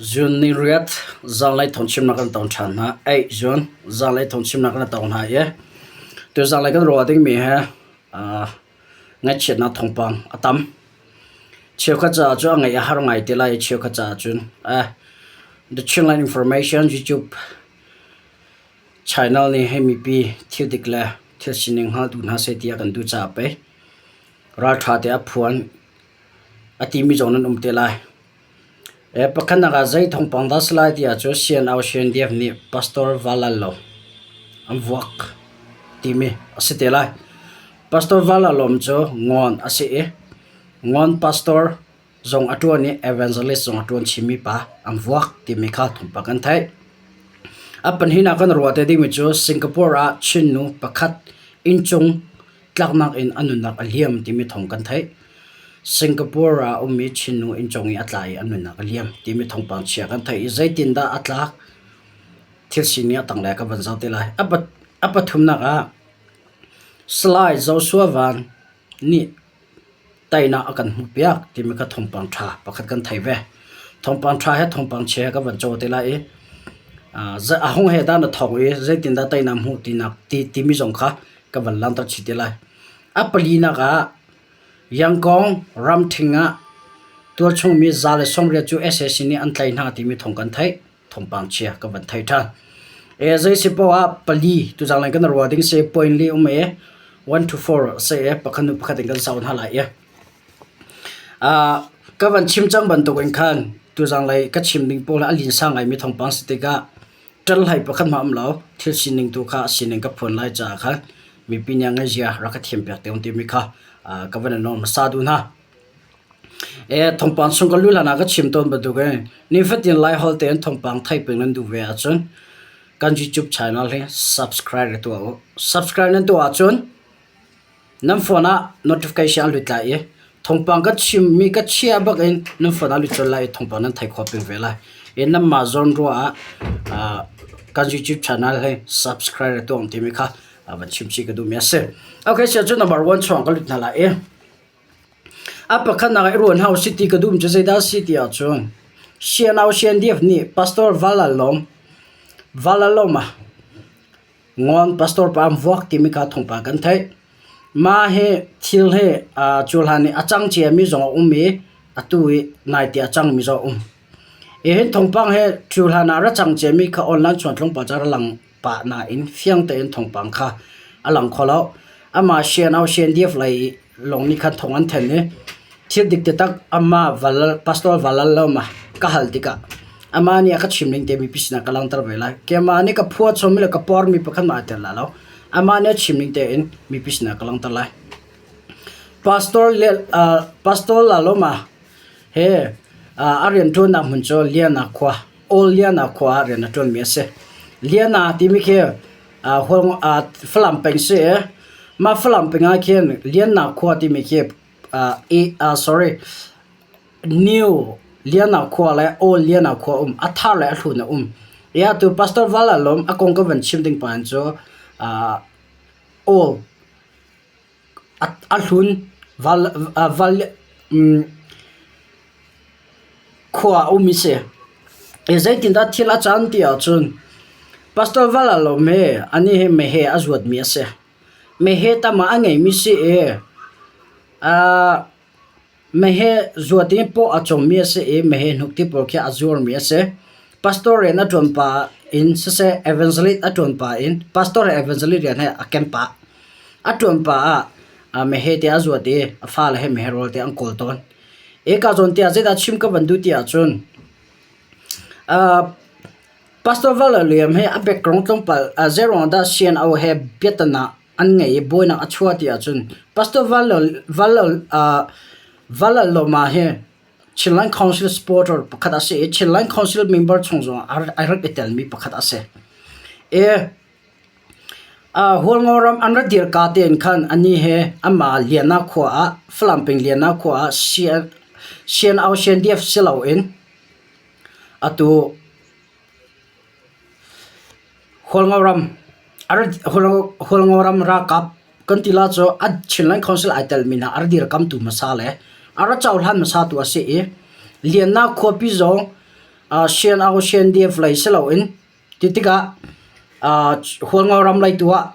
Zun ni riat zanlei thawngchimnak kan tong ṭhan hna. Eih zun zanlei thawngchimnak kan tong hna i tu zanlei kan ruah dingmi he ngaihchiatnak thawngpang a tam. Cheukhat caah cun a ngaih a har ngai te lai i cheukhat caah cun The Chinland Information YouTube channel nih hei mipi thil dik le thil sining hngaltu hna seh tiah kan duh caah pei ralṭha te a phuan a timi zong nan um te lai. Pakhatnak ah zei thawngpang dah a si lai ti ahcun CNO CNDF nih Pastor Valallo an vuak timi a si te lai. Pastor Valalom cu Ngawn a si i Ngawn pastor zong a ṭuan i evangelist zong a ṭuan chimmi pa an vuak timi kha thawngpang kan theih. A pahnihnak kan ruah te dingmi cu Singapore ah Chin nu pakhat inncung tlaknak in a nunnak a liam timi thawng kan theih. Singapore ah a ummi Chin nu inncung i a tla i a nunnak a liam timi thawngpang chia kan theih i zeitindah a tlak thil sining a tanglei ka van zoh te lai. A pathumnak ah Salai Joshua Van nih teinak a kan hmuhpiak timi kha thawngpang ṭha pakhat kan thei ve. Thawngpang ṭha he thawngpang chia he ka van caw te lai i a hung he dah na thawng i zeitindah teinak hmuh tinak timi zong kha ka van langhter chih te lai. A palinak ah Yangon ramṭhing ah tualchungmi 180 cu sac nih an tlaih hna timi thawng kan theih. Thawngpang chia ka van thei ṭhan. E zei si poah ah pali tuzang kan ruah ding si point li um e 1 to 4 se e pakhat nu pakhat in kan sau hna lai e. Ka van chim cang bantuk in khan tuzang lei ka chim ding pawl a linsa ngaimi thawngpang si tikah ṭalhlai pakhat hmah um lo thil sining tu kha a sining ka phuan lai caah khan mipi nih ngaihzia rak ka thiam piak te um timi kha ka van in nawl hmasa duh hna. Thawngpang chung ka lu hlan ah ka chim tawn bantuk in nifatin Laiholh tein thawngpang theih peng nan duh ve ahcun kan YouTube channel hi subscribe ra tuah u. Subscribe nan tuah ahcun Nan phone ah notification a lut lai i thawngpang ka chimmi ka chia bak in nan phone ah lut colh lai i thawngpang nan thei khawh peng ve lai. I nanmah zawn ruah ah kan YouTube channel hi subscribe a tuah timi kha van chim chih ka duhmi a si. Okay, sia cu number one chuang ka lut hna lai i a pakhatnak ah i ruan hau si ti ka duhmi cu zeidah a si ti ahcun CNO CNDF nih Pastor Valalom Valaloma Ngawn pastor pa an vuak timi kha thawngpang kan theih. Mah hi thil hi cu hlan i a cang ciami zong a um i atu i naite a cangmi zong a um. Hi hin thawngpang hi cu hlan ah ra cang ciami kha online chuan tlawmpal cu a ra lang pah nain fiang tein thawngpang kha a lang kho lo. Amah CNO CNDF lei lawng nih khan thawng an thanh i thil dik taktak amah pastor valal lo ma ka hal tikah amah nih a ka chim ning te mipi sinah ka langhter ve lai. Keimah nih ka phua chommi le ka pormi pakhat mah aa tel lai lo. Amah nih a chim ning tein mipi sinah ka langhter lai. Pastor le pastor Laloma he a rianṭuannak hmun cu Liana khua, Old Liana khua ah rian a ṭuanmi a si. Liana timi khi Falam peng si i mah Falam peng ah khin Liannak khua timi khi sorry New Liannak khua le Old Liannak khua a um. A thar le a hlun a um. I atu Pastor Val Lalawm a kong ka van chim ding pa in cu Old A hlun khua a um i si. Zeitindah thil a can ti ahcun Pastor Val Alawm hi anih hi meheh a zuatmi a si. Meheh tam ah a ngeimi si i Meheh zuat i paw a cawmmi a si i meheh hnuk ti pawl khi a zuarmi a si. Pastor rian a ṭuan pah in siseh evangelist a ṭuan pah in pastor he evangelist rian he a ken pah. A ṭuan pah ah meheh te a zuat i a fale he meheh rawl te an kawl tawn. Eka zawn te ah zeidah chim ka van duh ti ahcun Pastor Val Liam hi a background tlawmpal zeiruang dah CNO he biatan ah an ngei i buainak a chuah ti ahcun Pastor Valaloma hi Chinland Council supporter pakhat a si i Chinland Council member chung zong ah a rak i telmi pakhat a si. I Hualngo ram an rak dir ka tein khan anih he amah Liana khua ah Falam peng Liana khua ah CNO CNDF si loin atu Hualngoram ralkap kan ti la cu a Chinland Council ai telmi hna a ra dirkamtu hmasa le a ra cohlan hmasatu a si i Liannak khuapi zong. CNO CNDF lei si loin ti tikah Hualngo ram lei tu ah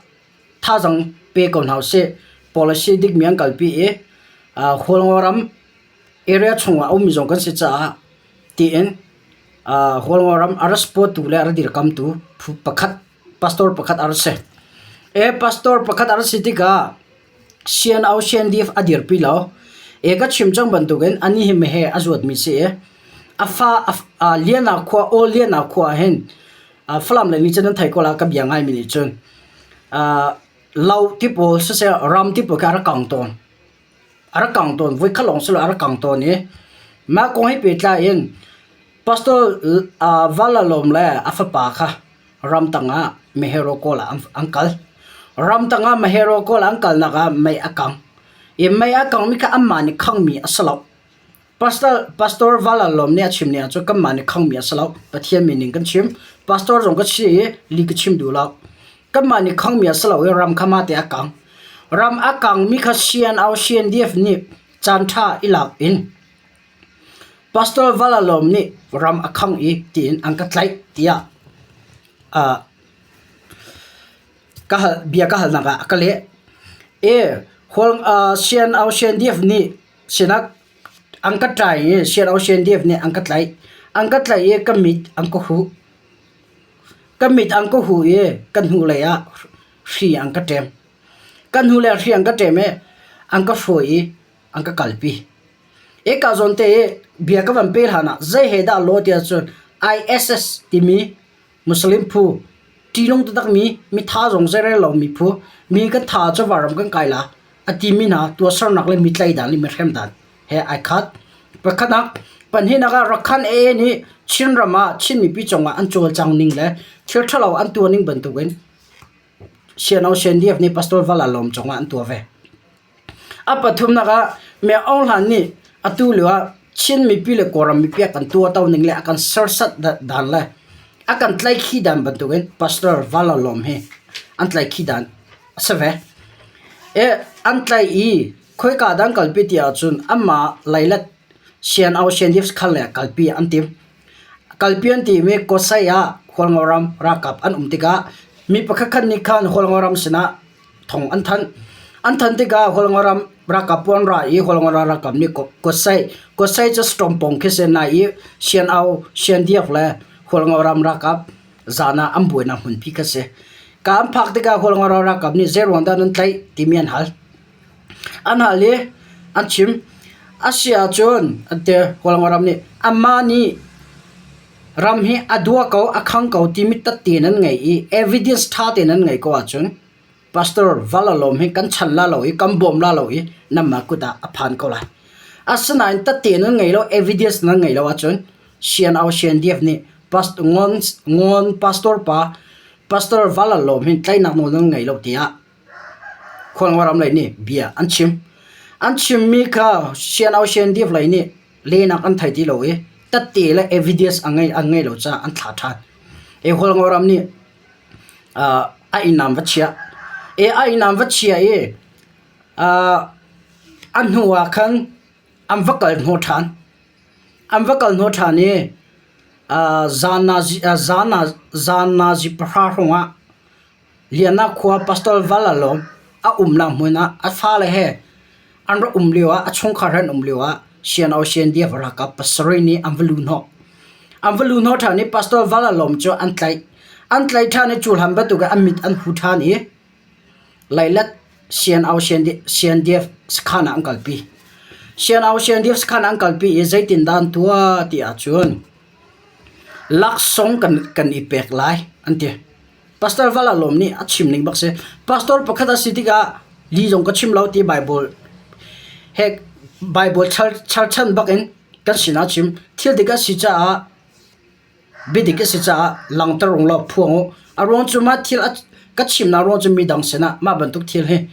thazaang pe ko hna usih. Policy dikmi an kalpi i Hualngo ram area chungah a ummi zong kan si caah tiin Hualngo ram a ra support tu le a ra dirkamtu phu pakhat pastor pakhat a ra si. E pastor pakhat a ra si tikah CNO CNDF a dirpi lo. E ka chim cang bantukin anih hi meheh a zuatmi si i a fa a Liana khua aw Liana khua ah hin Falam lei nih cun an thei ko la ka bia ngaimi nih cun lo ti pawl siseh ram ti pawl khi a rak kang tawn. A rak kang tawn. Voikhat lawng si lo a rak kang tawn i mah kong he pehtlai in Pastor Valalawm le a fapa kha ramtang ah mehero kawl ah an kal. Ramtang ah mehero kawl an kalnak ah mei a kang. I mei a kangmi kha anmah nih khangmi a si lo. Pastor, Pastor Valalawm nih a chim ning ahcun kanmah nih khangmi a si lo. Pathian min in kan chim. Pastor zong ka si i li ka chim duh lo. Kanmah nih khangmi a si lo i ram kha mah te a kang. Ram a kangmi kha CNO, CNDF nih caanṭha i lak in Pastor Valalawm nih ram a khang i tiin an ka tlaih tiah ka hal, bia ka halnak ah a ka leh. E, CNO CNDF nih sinah an ka tlai i CNO CNDF nih an ka tlaih. An ka tlaih i ka mit an ka huh. Ka mit an ka huh i ka hnulei ah hri an ka ṭem. Ka hnulei ah hri an ka ṭem i an ka hruai i an ka kalpi. Eka zawn te i bia ka van pe hlan ah zei he dah law tiah cun ISS timi Muslim phu ṭihnung taktakmi mitha zong zeirel lomi phu mi kan tha cu varam kan kai la a timi hna tuahsernak le mi tlai dan le mi hrem dan he ai khat. Pakhatnak pahnihnak ah Rakhan AA nih Chinram ah Chin mipi cungah an cawlcang ning le thil ṭhalo an tuah ning bantukin CNO CNDF nih Pastor Val Lawm cungah an tuah ve. A pathumnak ah Myo Aung Hlaing nih atu lio ah Chin mipi le Kawlram mipi a kan tuahto ning le a kan sersiat dan le a kan tlaihkhih dan bantukin Pastor Valalawm hi an tlaihkhih dan a si ve. An tlaih i khoika dah an kalpi ti ahcun anmah leilet CNO CNDF sakhan lei ah kalpi an timh. Kalpi an timi Kawsai ah Hualngo ram ralkap an um tikah mi pakhat khat nih khan Hualngo ram sinah thong an thanh. An thanh tikah Hualngo ram ralkap puan ra i Hualngo ram ralkap nih Kawsai Kawsai cu Storm pawng khi si nai i Sian-au Siandiak le Hualngo ram ralkap zan ah an buainak hmunpi kha si. Ka an phak tikah Hualngo ram ralkap nih zeiruang dah nan tlaih timi an hal. An hal i an chim. A si ahcun an ti Hualngo ram nih amah nih ram hi a dua ko a khang ko timi tatte nan ngei i evidence ṭha te nan ngei ko ahcun Pastor Valalawm hi kan chan la lo i kan bawm la lo i nanmah kut ah a phan ko lai. Asinain tatte nan ngei lo evidence nan ngei lo ahcun CNO CNDF nih Pastor Ngon, Ngon Pastor pa Pastor Valalawm hi tlaihnak nawl nan ngei lo tiah Khualngo lei nih bia an chim. An chimmi kha CNO CNDF lei nih lehnak an thei ti lo i tatte le evidence an ngei an ngei lo caah an thlah ṭhan. E Hualngo ram nih a inn an va chiah. E a inn an va chiah i a hnu ah khan an va kal hnawh ṭhan. An va kal hnawh ṭhan i zan nazi pahra hrawng ah Liannak khua Pastor Valalawm a umnak hmun ah a fale he an rak um lioah a chungkhar he an um lioah CNO CNDF ralkap pasarih nih an va luh hnawh. An va luh hnawh ṭhan i Pastor Valalawm cu an tlaih. An tlaih ṭhan i cuhlan bantuk in an mit an hu ṭhan i Leilet CNO CNDF sakhan ah an kalpi. CNO CNDF sakhan ah an kalpi i zeitindah an tuah ti ahcun laksawng kan, kan i pek lai an ti. Pastor Valalawm nih a chim ning bak si. Pastor pakhat a si tikah li zong ka chim lo ti Bible he Bible charchan bak in kan sinah chim. Thil dik a si caah biadik a si caah langter rung law phuang u. A ruang cu mah thil ka chimnak ruang cu midang sinah mah bantuk thil hi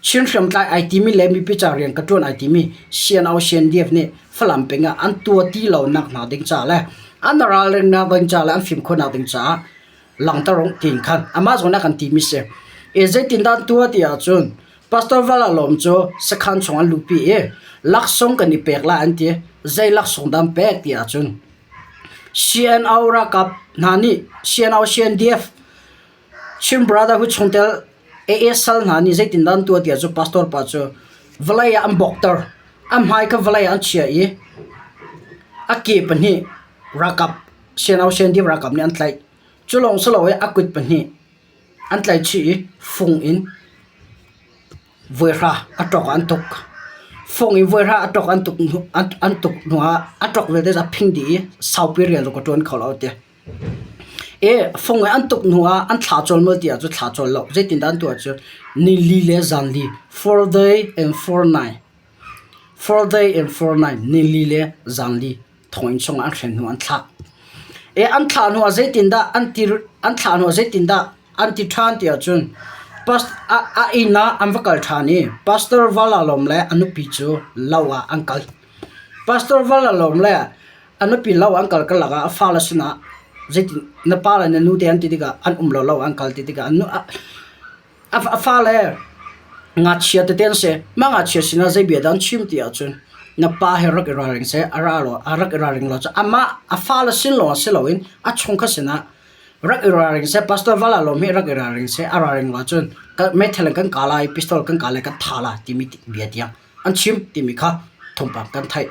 Chin hriamtlai ai timi le mipi ca rian ka ṭuan ai timi CNO CNDF nih Falam peng ah an tuah ti lonak hna ding ca le an ralrinnak ding ca le an fimkhurnak ding caah langhter u tiin khan amah zong nih a kan timi si. I zeitindah an tuah ti ahcun Pastor Valalawm cu sakhan chung an luhpi i laksawng kan i pek lai an ti. Zei laksawng dah an pek ti ahcun. CNO ralkap hna nih CNO CNDF Chin Brotherhood chungtel AA sal hna nih zeitindah an tuah ti ahcun pastor pa cu vawlei ah an bawkter. A hmai kha vawlei ah an chiah i a ke pahnih ralkap CNO CNDF ralkap nih an tlaih. Cu lawng si loin a kut pahnih an tlaih chih i fung in voihra a ṭawk ah an tuk. Fung in voihra a ṭawk an tuk hnu an tuk hnuah a ṭawk vialte cu a phing dih i saupi rian zong ka ṭuan kho lo a ti. I fung in an tuk hnuah an thla cawl maw ti ahcun thla cawl lo. Zeitindah an tuah cu nili le zanli 4 day and 4 night 4 day and 4 night nili le zanli thonginn chungah an hren hnu an thlah. E an thlah hnu ah zeitindah an ti an thlah hnu ah zeitindah an ti ṭhan ti ahcun past a, a inn ah an va kal ṭhan i pastor Valalawm le a nupi cu lo ah an kal. Pastor Valalawm le a nupi lo an kal karlak ah a fale sinah zeitin na pa le na nu te an ti tikah an um lo lo an kal ti tikah an nu a, A fale ngakchia tete an si. Mah ngakchia sinah zei bia dah an chim ti ahcun na pa he rak i ralring seh, a ra law a rak i ralring law cu amah a fale sin lawng si loin a chungkhat sinah rak i ralring seh, pastor vala lawm hi rak i ralring seh, a ralring lo ahcun meithal in kan kah lai, pistol kan kah lai, kan thah lai timi bia tiang an chim timi kha thawngpang kan theih.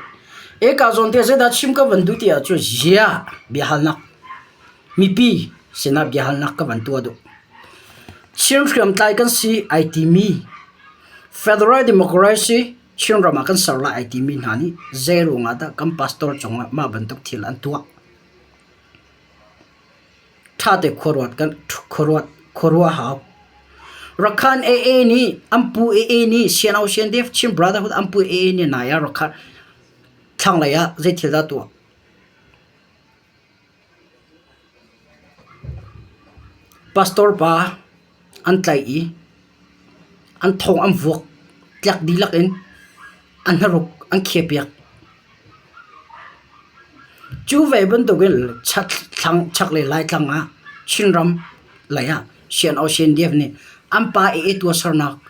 Eka zawn te zeidah chim ka van duh ti ahcun ziah biahalnak Mipi sinah biahalnak ka van tuah duh. Chin hriamtlai kan si ai timi Federal Democracy Chinram ah kan ser lai ai timi hna nih zei ruangah dah kan pastor cungah mah bantuk thil an tuah? Ṭhate khuaruat kan khuaruat khuaruah hau. Rakhan AA nih an pu AA nih CNO CNDF Chin Brotherhood an pu AA nih nai ah Rakhan thlanglei ah zei thil dah tuah? Pastor pa an tlaih i an thong an vuak tlek dihlak in an hnaruk an khiahpiak. Cu ve bantukin chaklei Laitlang ah Chinram lei ah CNO CNDF nih an pa i tuahsernak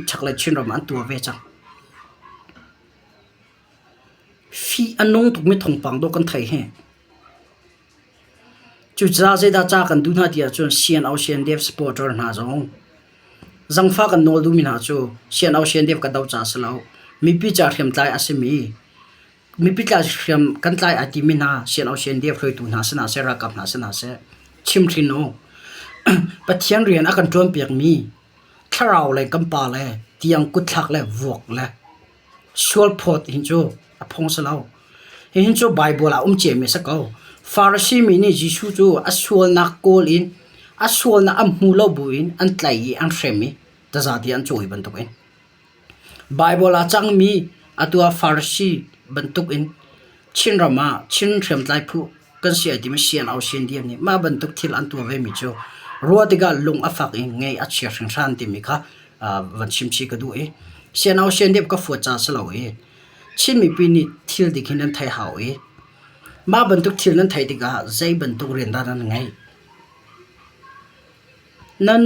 chaklei Chinram ah an tuah ve cang. Fih a nung tukmi thawngpang dawh kan thei hi. Cucaah zeidah ca kan duh hna ti ahcun CNO CNDF supporter hna zong zangfah kan nawl duhmi hna cu CNO CNDF kan doh ca a si lo. Mipi ca hriamtlai a simi mipi tla hriam kan tlai ai timi hna CNO CNDF hruaitu hna si hna seh, ralkap hna si hna seh, chimhhrin u. Pathian rian a kan ṭuanpiakmi thlarau le kan pa le tiang kutthlak le vuak le Sualphawt hin cu a phung si lo. Hihin cu Baibal ah um ciami a si ko. Farasi mi nih Jesuh cu a sualnak kawl in a sualnak an hmu lo buin an tlaih i an hrem i taza ti an cawi bantukin. Baibal ah cangmi atu ah Farasi bantukin Chinram ah Chin hriamtlai phu kan si ai timi CNO CNDF nih mah bantuk thil an tuah vemi cu ruah tikah lung a fak i ngaih a chia hringhran timi kha van chim chih ka duh i CNO CNDF ka fuat ca si lo i Chin mipi nih thil dik hi nan theih hau i mah bantuk thil nan theih tikah zei bantuk rian dah nan ngeih? Nan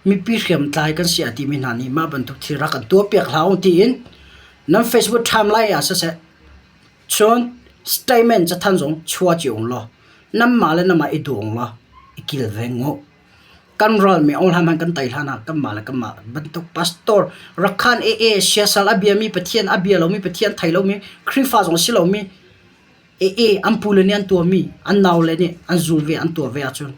mipi hriamtlai kan si a timi hna nih mah bantuk thil rak kan tuahpiak hlah u tiin nan Facebook timeline ah siseh Cun statement cathanh zong chuah cio ung law nanmah le nanmah i duh ung law i kilveng u. Kan ral mi ong hlan hmanh kan tei hlan ah kanmah le kanmah bantuk pastor Rakhan AA siasal a biami Pathian a bia lomi Pathian thei lomi Khrihfa zong si lomi AA an pule nih an tuahmi an naule nih an zul ve an tuah ve ahcun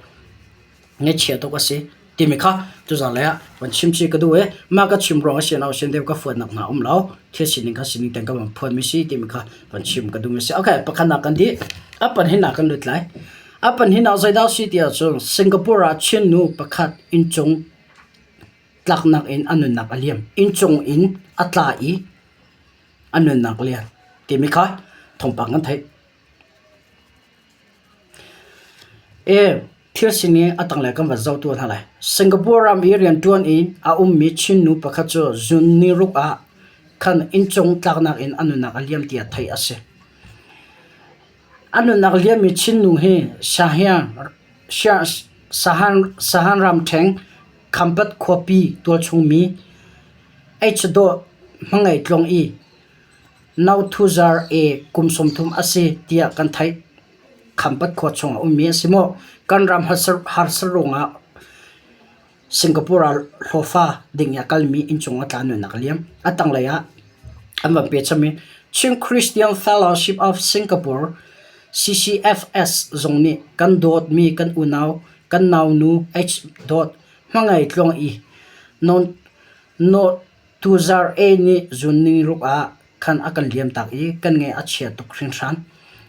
Ngaihchia tuk a si timi kha tuzan lei ah van chim chih ka duh i mah ka chim ruang a si lo sin deuh ka fuatnak hna um lo thil sining kha sining ten ka van phuanmi si timi kha van chim ka duhmi si. Okay, pakhatnak kan dih. A panhinnak kan lut lai. A panhinnak zeidah si ti ahcun Singapore ah Chin nu pakhat inncung tlaknak in a nunnak a liam. Inncung in a tla i a nunnak a liam timi kha thawngpang kan theih. Thil sining a tanglei kan van zoh tuah hna lai. Singapore ram i rianṭuan in a ummi Chin nu pakhat cu June niruk ah khan inncung tlaknak in a nunnak a liam tiah theih a si. A nunnak liammi Chin nu hi Sahan ramṭheng Khampat khuapi tualchung mi H. Dawh Hmangeitlung i Nauthuzar E kum 30 a si tiah kan theih. Khampat khua chungah ummi a si maw? Kan ram harsa ruangah Singapore ah hlawhfa ding i a kalmi innchung a tla nunnak a liam. A tanglei ah an van pe chom i Chin Christian Fellowship of Singapore CCFS zong nih kan dawtmi kan unau kan naunu H. Dawt hmangai tluang i non Tuzar A nih zun niruk ah khan a kan liamtak i kan ngaih a chia tuk hringhran.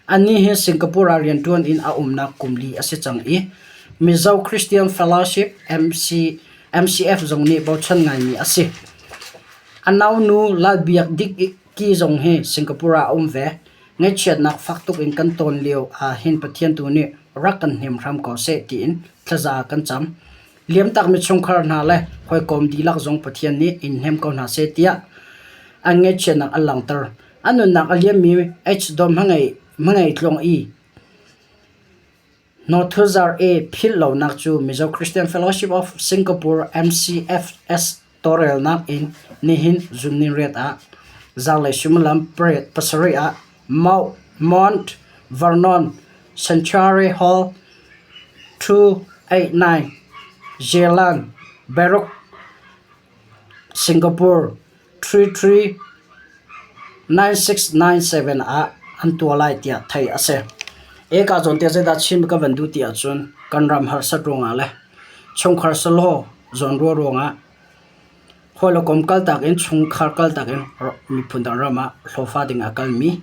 Anih hi Singapore ah rianṭuan in a umnak kum li a si cang i Mizo Christian Fellowship MC, MCF zong nih bochan ngaimi a si. A naunu Lalbiak Dik Ki zong hi Singapore ah a um ve. Ngaihchiatnak fak tuk in kan tawn lio ah hin Pathian tu nih rak kan hnem hram ko seh tiin thlaza kan cam. Liamtakmi chungkhar hna le hawikom dihlak zong Pathian nih in hnem ko hna seh tiah an ngaihchiatnak an langhter. A nunnak a liammi H. Dawm hmangei tluang i Northuzar A philh lonak cu Mizo Christian Fellowship of Singapore MCFS tawlrelnak in nihin zunninriat ah zanlei suimilam 7 ah Mount Vernon Sanctuary Hall 289 Jalan Beruk, Singapore 339697 ah an tuah lai tiah theih a si. Eka zawn te zeidah chim ka van duh ti ahcun kan ram harsat ruangah le chungkhar selaw zawnruah ruangah Hawi le kom kaltak in chungkhar kaltak in miphun dang ram ah hlawhfa ding ah kalmi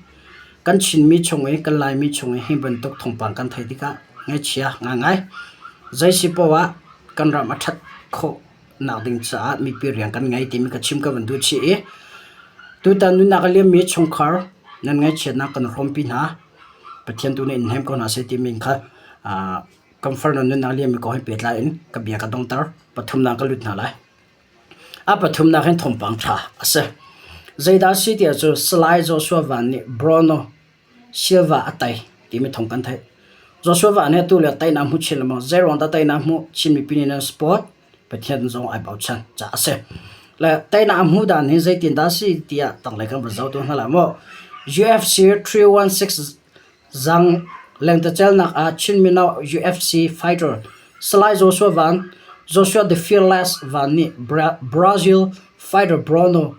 kan Chinmi chung i kan Laimi chung i hi bantuk thawngpang kan theih tikah ngaihchia ngaingai. Zei si paoh ah kan ram a ṭhat khawh nak ding caah mipi rian kan ngei timi ka chim ka van duh chih i tutan nunnak a liammi chungkhar nan ngaihchiatnak kan hrawmpi hna. Pathian tu nih in hnem ko hna seh timi kha kan farnu nunnak liammi kong he pehtlai in ka bia ka dongter. Pathumnak ka lut hna lai. A pathumnak hin thawngpang ṭha a si. Zeidah a si ti ahcun Salai Joshua Van nih Bruno Silva a tei timi thawng kan theih. Joshua Van hi atu le teinak hmu chin lengmang. Zeiruang dah teinak hmuh Chin mipi nih nan support Pathian zong ai bochan caah a si. Le teinak a hmuh dan hi zeitindah a si tiah tanglei kan van zoh tu hna lai maw. UFC 316 Zang lengtecelnak ah Chin mino UFC fighter Salai Joshua Van Joshua The Fearless Van nih Brazil fighter Bruno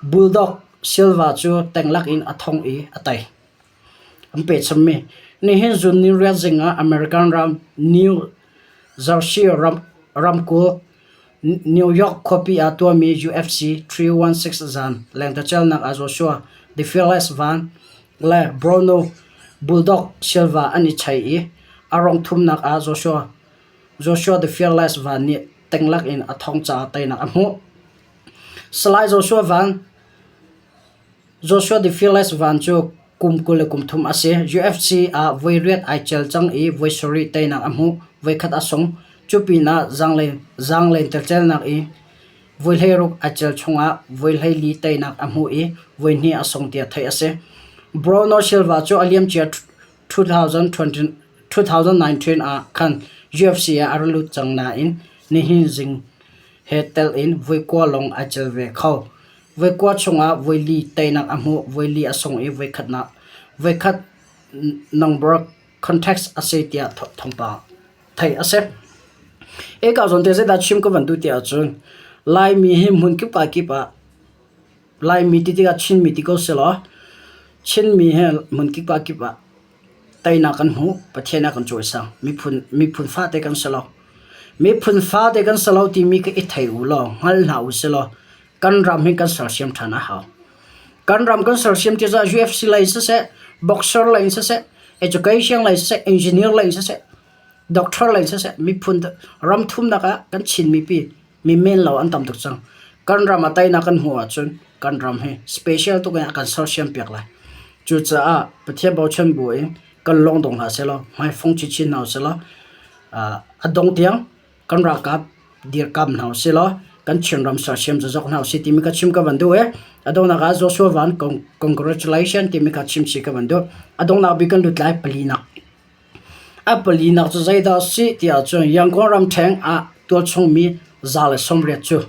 Bulldog Silva cu tenglak in a thongh i a tei. An pehchammi nihin zun ni riat zing ah American ram New Jersey ramkulh New York khuapi ah tuahmi UFC 316 zan lengtecelnak ah Joshua The Fearless Van le Bruno Bulldog Silva an i chei i a rong thumnak ah Joshua Joshua The Fearless Van nih tenglak in a thong caah teinak a hmuh. Salai Joshua Van Joshua The Fearless Van cu kum 23 a si. UFC ah voi riat ai cel cang i voi sarih teinak a hmuh. Voikhat a sung. Cu pinah zaanglen telcelnak i voi hleiruk a cel chungah voi hleili teinak a hmuh i voi hnih a sung tiah theih a si. Bruno Silva cu a liamcia 2019 ah khan UFC ah a ra lut cang nain nihin zing he tel in voi kua lawng ai cel ve kho. Voi kua chungah voi li teinak a hmuh, voi li a sung i voi khat number context a si tiah thawngpang theih a si. Eka zawn te zeidah chim ka van duh ti ahcun Laimi hi hmun kip ka kip ah Laimi ti tikah Chinmi ti ko selaw Chinmi hi hmun kip ka kip ah teinak kan hmu, Pathian a kan cawisang. Miphun miphun fate kan si lo. Miphun fate kan si lo timi kha i thei u law hngal hna u silaw kan ram hi kan sersiam ṭhan a hau. Kan ram kan sersiam ti caah UFC lei siseh, boxer lei in siseh, education lei siseh, engineer lei in siseh, doctor lei in siseh, miphun ram thumnak ah kan Chin mipi mi men lo an tam tuk cang. Kan ram ah teinak kan hmuh ahcun kan ram hi special tuk in a kan sersiam piak lai. Cucaah Pathian bochan bu in kan lawng dong hlah sehlaw, hmaifong chinchin hna usih law, a dong tiang kan ralkap dirkam hna usih law kan Chinram sersiam zazok hna usih timi ka chim ka van duh i a donghnak ah Joshua Van congratulation timi ka chim si ka van duh. A donghnak bik kan lut lai palinak. A palinak cu zeidah a si ti ahcun Yangon ramṭheng ah tualchungmi 180 cu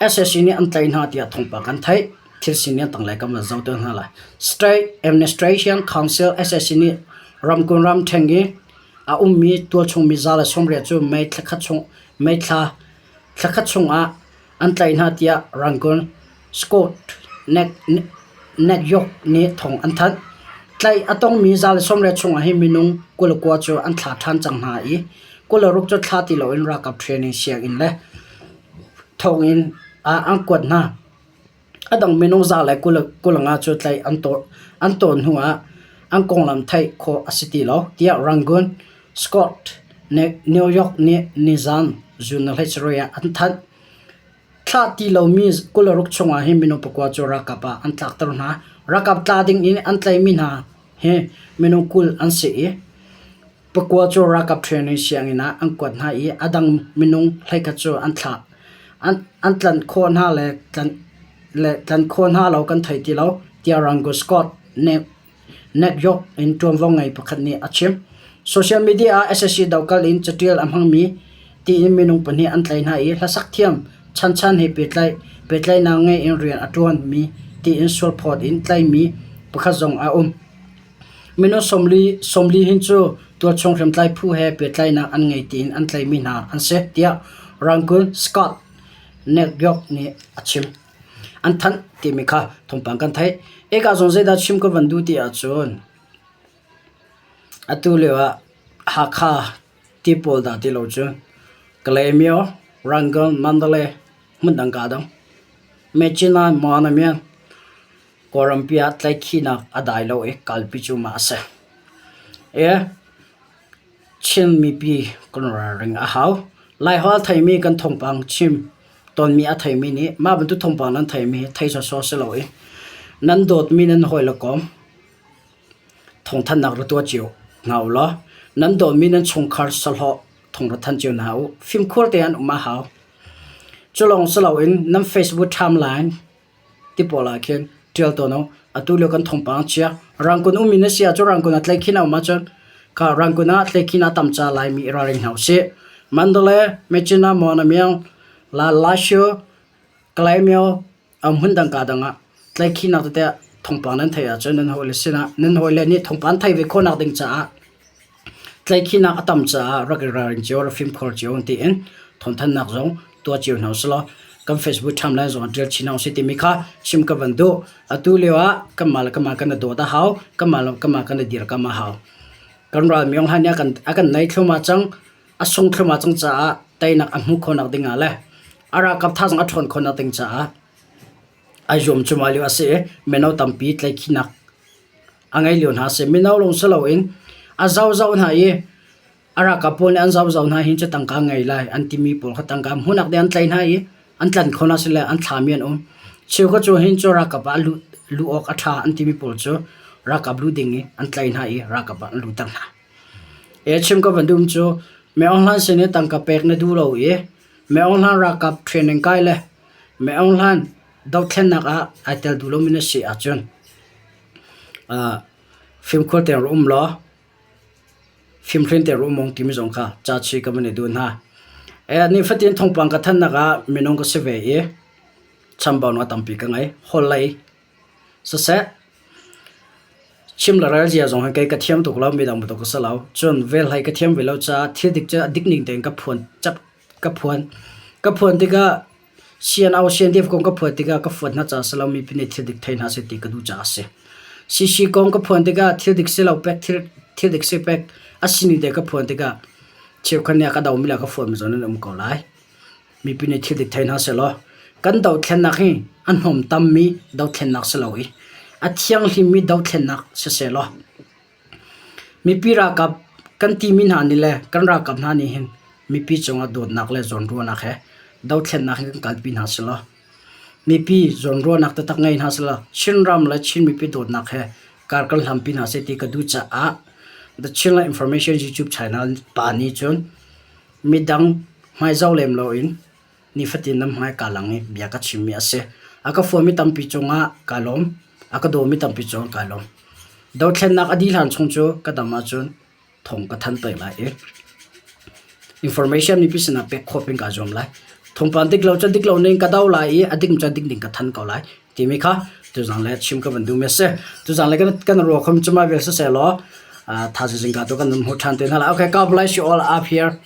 SAC nih an tlaih hna tiah thawngpang kan theih. Thil sining tanglei kan van zoh te hna lai. State Administration Council SAC nih Ramkulh ramṭhen i a ummi tualchung mi 130 cu May thla thlakhat chungah an tlaih hna tiah Rangoon Scott Network nih thawng an thanh. Tlaih a tongmi 130 chungah hin minung 29 cu an thlah ṭhan cang hna i 26 cu thlah ti loin ralkap training sianginn le thonginn ah an kuat hna. A dang minung 125 cu tlaih an tawn hnuah an konglam theih khawh a si ti lo, tiah Rangoon Scott New York nih nizan June 27 ah an thanh. Thlah ti lomi 26 chungah hin minung pakua cu ralkap ah an tlakter hna. Ralkap tla ding in an tlaihmi hna hi minung 20 an si i Pakua cu ralkap training sianginn ah an kuat hna i a dang minung 11 cu an thlah. An tlanh khawh hna le tlanh khawh hna lo kan thei ti lo, tiah Rangoon Scott Network in ṭuanvo ngei pakhat nih a chim. Social media ah sac dohkalh in caṭial a hmangmi tiin minung pahnih an tlaih hna i hlasak thiam Chan Chan he pehtlaihnak ngei in rian a ṭuanmi tiin sualphawt in tlaihmi pakhat zong a um. Minung 40 hin cu tualchung hriamtlai phu he pehtlaihnak an ngei tiin an tlaihmi hna an si, tiah Rangoon Scott Network nih a chim. An thanh timi kha thawngpang kan theih. Eka zong zeidah chim ka van duh ti ahcun atu lio ah Hakha ti pawl dah ti lo cu Kalaymyo, Rangoon, Mandalay hmundang kaa dang. Myitkyina, Mawlamyine, Kawlrampi ah tlaihkhihnak a dai lo i kalpi cu mah a si. I Chin mipi kan ralring a hau. Laiholh a theimi kan thawngpang chim tawnmi a theimi nih mah bantuk thawngpang nan theimi hi thei sawsawh si lo i nan dawtmi nan hawile kawm thawngthanhnak ra tuah cio hna u law nan dawtmi nan chungkhar sahlawh thawng ra thanh cio hna u. Fimkhur tein an um a hau. Cu lawng si loin nan Facebook timeline ti pawl ah khin ṭial tawn u. Atu lio kan thawngpang chia. Rangkun ummi na si ahcun rangkun ah tlaihkhin a um ahcun kha rangkun ah tlaihkhin a tam ca Laimi i ralring hna usih. Mandalay, Myitkyina, Mawlamyine, La Lasio, Kalaymyo, hmun dang ka dang ah tlaihkhinak tete thawngpang nan theih ahcun nan hawile sinah nan hawile nih thawngpang theih ve khawhnak ding caah Tlaihkhihnak a tam caah rak i ralring cio, rak fimkhur cio tiin thawngthanhnak zong tuah cio hna usih law kan Facebook timeline zong ah ṭial chin hna usih timi kha chim ka van duh. Atu lio ah kanmah le kanmah kan i dawt a hau, kanmah le kanmah kan i dirkamh a hau. Kan ral Myong Han nih a kan, a kan nei thluahmah cang, a sung thluahmah cang caah teinak a hmuh khawhnak ding ah le a ralkap thazaang a ṭhawn khawhnak ding caah ai zuam cuahmah lio a si i mino tampi tlaihkhihnak a ngei lio hna a si. Mino lawng si loin a zohzoh hna i a ralkap pawl nih an zohzoh hna hin cu tangka ngei lai an timi pawl kha tangka hmuhnak ding an tlaih hna i an tlanh kho hna sile an thlami an um. Cheukhat cu hin cu ralkap ah luh, luh awk a ṭha an timi pawl cu ralkap luh ding i an tlaih hna i ralkap ah an luhter hna. E chim ka van duhmi cu Min Aung Hlaing sin i tangka pek na duh lo i Min Aung Hlaing ralkap training kai le Min Aung Hlaing dothlennak ah ai tel duh lomi na si ahcun Fimkhur tein ra um law fimhrin tein ra um ung timi zong kha ca chih ka van i duh hna. Nifatin thawngpang ka thannak ah minung ka si ve i chambaunak tampi ka ngei. Holh lei siseh, chim le rel zia zong hi kei ka thiam tuk lo, midang bantuk ka si lo. Cun vel hlei ka thiam ve lo caah thil dik cu a dik ning tein ka phuan cap ka phuan. Ka phuan tikah CNO CNDF kong ka phuan tikah ka fuat hna caah si lo mipi nih thil dik thei hna seh ti ka duh caah a si. CC kong ka phuan tikah thil dik si lo pek thil, thil dik si pek a sining te ka phuan tikah cheukhat nih a ka domi le a ka fuatmi zong nan um ko lai. Mipi nih thil dik thei hna seh law kan dothlennak hi a hnawm tammi dothlennak si lo i a thianghlimmi dothlennak si seh law Mipi ralkap kan timi hna nih le kan ralkap hna nih hin mipi cungah dawtnak le zawnruahnak he dothlennak hi kan kalpi hna selaw mipi zawnruahnak taktak ngei hna selaw Chinram le Chin mipi dawtnak he kar kan hlampi hna seh ti ka duh caah The Chinland Information YouTube channel pa nih cun midang hmaizoh lem loin nifatin nan hmai kaa lang i bia ka chimmi a si. A ka fuami tampi cungah kaa lawm. A ka dawmi tampi cungah kaa lawm. Dothlennak a dih hlan chung cu ka dam ahcun thong ka than peng lai i information mipi sinah pek khawh peng kaa zuam lai. Thawngpang dik lo cun dik lo ning ka do lai i a dik cun dik ning ka than ko lai timi kha tuzang le chim ka van duhmi a si. Tuzang le kan kan ruah khom cuma vel siseh law. Thaizing zingka tu kan hmu ṭhan te hna lai. Okay, God bless you all up here.